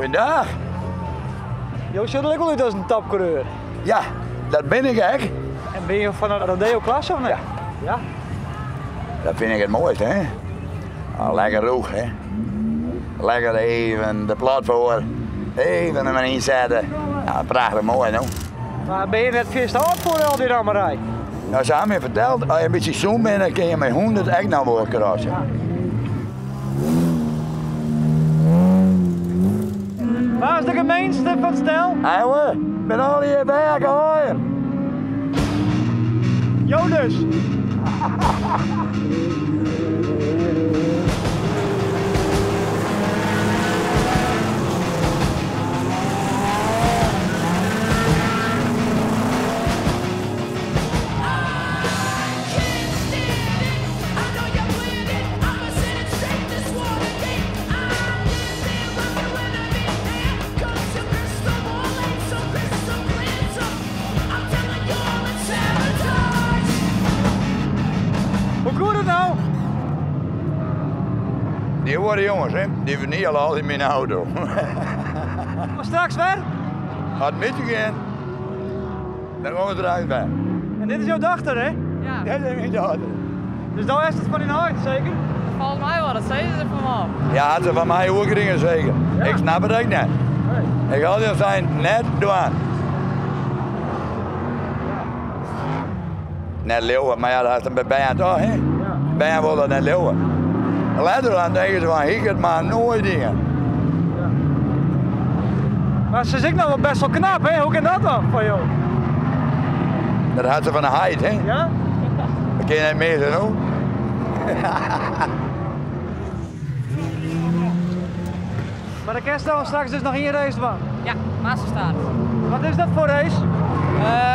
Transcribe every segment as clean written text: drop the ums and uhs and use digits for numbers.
Goeiedag. Jo sjogge der ek wol út as in topcoureur. Ja, dat bin ik ek. En binne jo fan de rodeo klasse of net? Ja. Ja? Dat fyn ik it moaiste, hè. Ah, lekker rûch, hè. Lekker even de plat foar, even him ynsette. Ja, prachtich moai, no. Mar binne je net fierste âld foar al dy rammerij? No, se ha my ferteld, as je in bytsje sûn binne, dan kinne je mei 100 ek noch wol crosse. Wa is de gemeenste fan it stel? Hé, bin allegear werke Jo dus. Hoe koe dat no? Dy oare jonges, hè, dy ferniele altyd myn auto. Mar straks wer? As it mitte gean, dan komme we der by. En dit is jo dochter, hè? Ja. Dit is myn dochter. Dus dan is it fan dyn heit, seker? Folgens my wol, dat sizze se fan wol. Ja, hat se fan my oerkrigen seker. Ja. Ik snap it ek net. Nee. Ik altyd sein, net dwaan. Net leauwe, mar ja, dat hast by bern toch, hè? Ja. Bern wolle dat net leauwe. Letter dan tinke se fan, hie ik it mar noait dien. Ja. Mar se is ek noch wol best wol knap, hè? Hoe kin dat dan fan jo? Dat hat se fan de heit, hè? Ja? Dat kin net misse, no. Mar dan kinst dan straks dus noch ien race dwaan? Ja, massastart. Wat is dat foar race?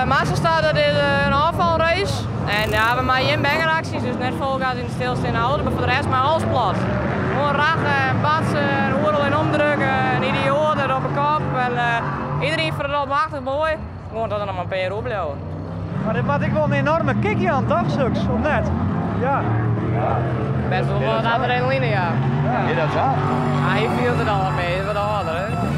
Massastart dat is in ôffalrace. En ja, we meie gjin bangeraksjes, dus net fol gas yn de stilsteande auto, mar foar de rest mei alles plat. Gewoan rache en batsen en oeral yn omdrukke en idioat en op de kop. En iedereen fynt it almachtich moai. Gewoan dat der noch mar in pear oerbliuwe. Mar dit moat ek wol in enorme kick jaan, toch, soks, of net? Ja. Best wol wat adrenaline, ja. Is dat sa? Ja, hy fielt it al wat mear, hy is wat âlder, hè.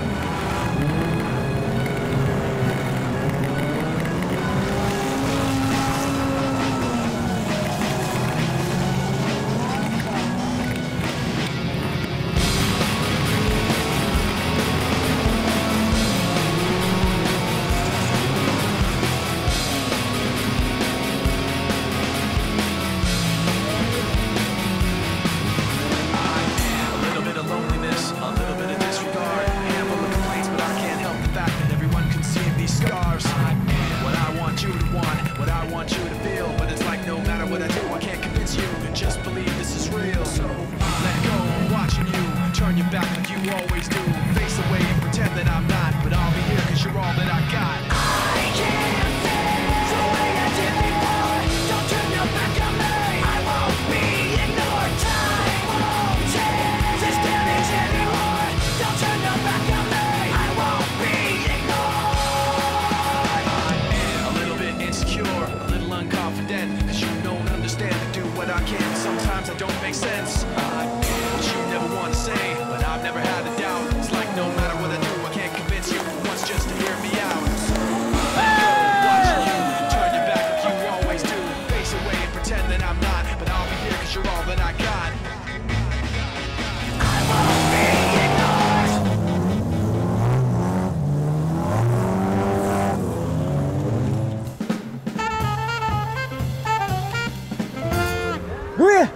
Goeie!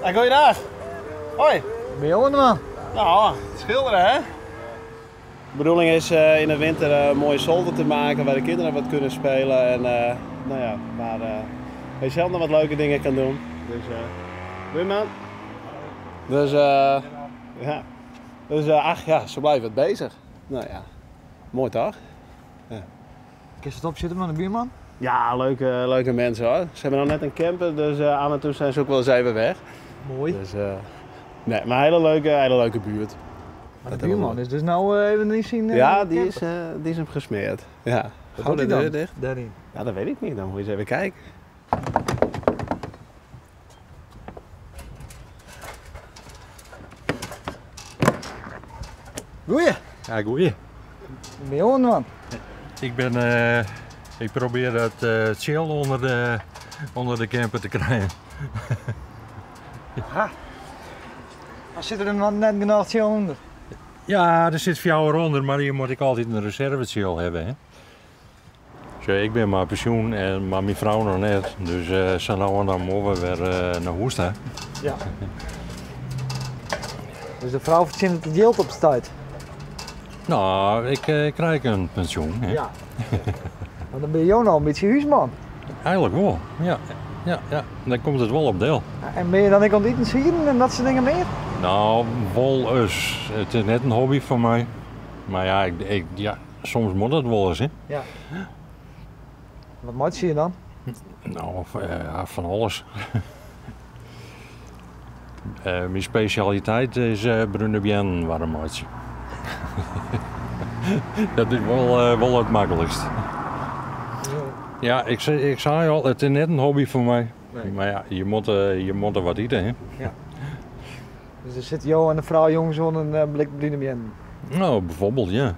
Ja, goeiedag. Hoi. Ben je man? Nou, schilderen hè? De bedoeling is in de winter een mooie zolder te maken waar de kinderen wat kunnen spelen en nou ja, waar je zelf nog wat leuke dingen kan doen. Dus, buurman. Dus, ja. Dus, ach ja, ze blijven het bezig. Nou ja, mooi toch? Ja. Kun je het opzitten met de buurman? Ja, leuke mensen hoor. Ze hebben nog net een camper, dus af en toe zijn ze ook wel eens even weg. Mooi. Dus, nee, maar een hele leuke buurt. Maar de buurman is dus nou even niet zien. Ja, camper. die is hem gesmeerd. Ja. Wat Gauw doet de hij deur dan? dicht. Daarin. Ja, dat weet ik niet. Dan moet je eens even kijken. Goeie. Ja, goeie. Wat bin jo oan it dwaan? Ik ben, ik probeer dat tsjil ûnder de, ûnder de camper te krijen. Aha. Dan sit der noch net genôch tsjil ûnder. Ja, der sit fjouwer ûnder, mar je moat ek altyd in reservetsjil hawwe. Hè? Sjoch, ik bin mei pensjoen, en, mar myn frou noch net. Dus eh, sa no en dan moatte we wer eh, nei hûs ta. Ja. Dus de frou fertsjinnet it jild op it stuit? No, ik eh, krij in pensjoen. Hè? Ja. Mar dan binne jo no in bytsje húsman. Eigenlik wol, ja. Ja, ja. Dan komt it wol op del. En binne je dan ek oan it itensieden en dat soart dingen mear? No, wolris. It is net in hobby foar my. Mar ja, ik, ik, ja soms moat it wolris, hè. Ja. Wat meitsje je dan? No, ja, fan alles. Myn spesjaliteit is brune beannen waarm meitsje. Dat is wol, wol it maklikst. Ja, ik, ik sei al, it is net in hobby foar my. Nee. Mar ja, je moatte, je moatte wat ite, hè. Ja. Dus dan sitte jo en de frou jûns oan in blik brune beannen? No, bijvoorbeeld, ja.